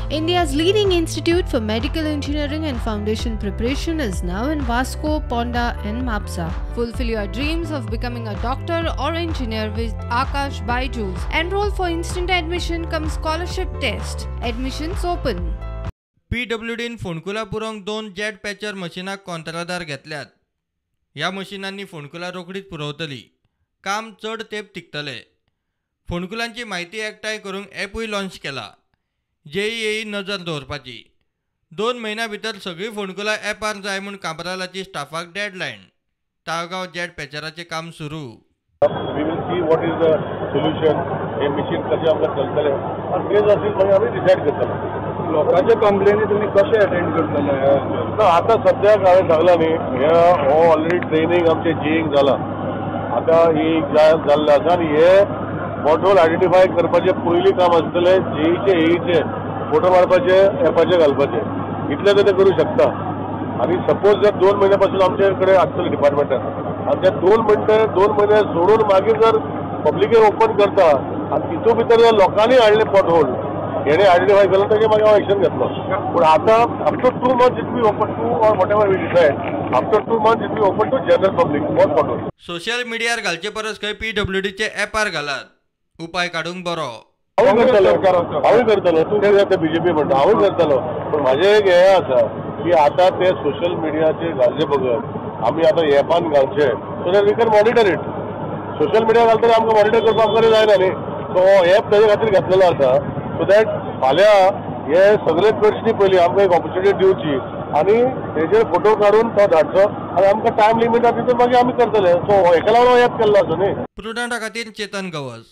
India's leading institute for medical engineering and foundation preparation is now in Vasco, Ponda and Mapsa. Fulfill your dreams of becoming a doctor or engineer with Aakash Byju's. Enroll for instant admission cum scholarship test. Admissions open. पीडब्ल्यूडीन फोंडकुलां पुरोवंक 2 jet patcher मशिनां कोंत्रादार घेतल्यात. ह्या मशिनांनी फोंडकुलां रोखडीच पुरवतली. काम चड तेंप तिगतले. फोंडकुलांची म्हायती एकठांय करूंक ॲपूय लॉन्च केला. जेईएई नजर दवरपाची. 2 म्हयन्यां भितर सगळीं फोंडकुलां ॲपार जाय म्हूण काब्रालाची स्टाफाक डेडलायन. ताळगांव जेट पॅचराचें काम सुरू. We will see what is the solution. हे मशीन कशें आमकां चलतलें आनी तेच असेल मागीर आमी डिसायड करतले. लोकांचे कंप्लेनी तुमी कशें अटेंड करतले? ना, आतां सद्याक हांवें सांगलां न्ही, हे हो ऑलरेडी ट्रेनींग आमचें जीईंक जालां. आतां ही जाल्लें आसा आनी हे पॉटहोल आयडेंटिफाय करपाचें पयलीं काम आसतलें जेईचें, एईचें फोटो मारपाचे, एपाचे घालपाचे, इतलें तर ते करूं शकता. आनी सपोज जर 2 म्हयन्या पासून आमचे कडेन आसतलें डिपार्टमेंटान आनी ते 2 म्हयने सोडून मागीर जर पब्लिकेर ओपन करता आनी तितूंत भितर जर लोकांनी हाडले पॉटहोल हेणे आयडेंटिफाय केलो ताजेर मागीर हांव एक्शन घेतलो. पूण आतां after 2 months it be open to or whatever we decide, after 2 months it be open to general public for pothole. Social मिडियार घालचे परस खंय पीडब्ल्यूडीचे ॲपार घालात, उपाय काडूंक बरो. हांवूय करतलो, तूं कितें बीजेपी म्हणटा, हांवूय करतलो. पूण म्हाजें एक हें आसा की आतां ते सोशल मिडियाचेर घालचे बगर आमी आतां एपान घालचे, so that we can monitor it. Social media घालतकीर आमकां मॉनिटर करपाक बरें जायना न्ही, सो हो एप ताजे खातीर घातलेलो आसा, सो that फाल्यां हे सगळे प्रश्न पयलीं आमकां एक ऑपॉर्च्युनिटी दिवची आनी तेजेर फोटो काडून तो धाडचो आनी आमकां टायम लिमीट आसा तितून मागीर आमी करतले. सो हेका लागून हो एप केल्लो आसा न्ही. प्रुडंटा खातीर चेतन गवस.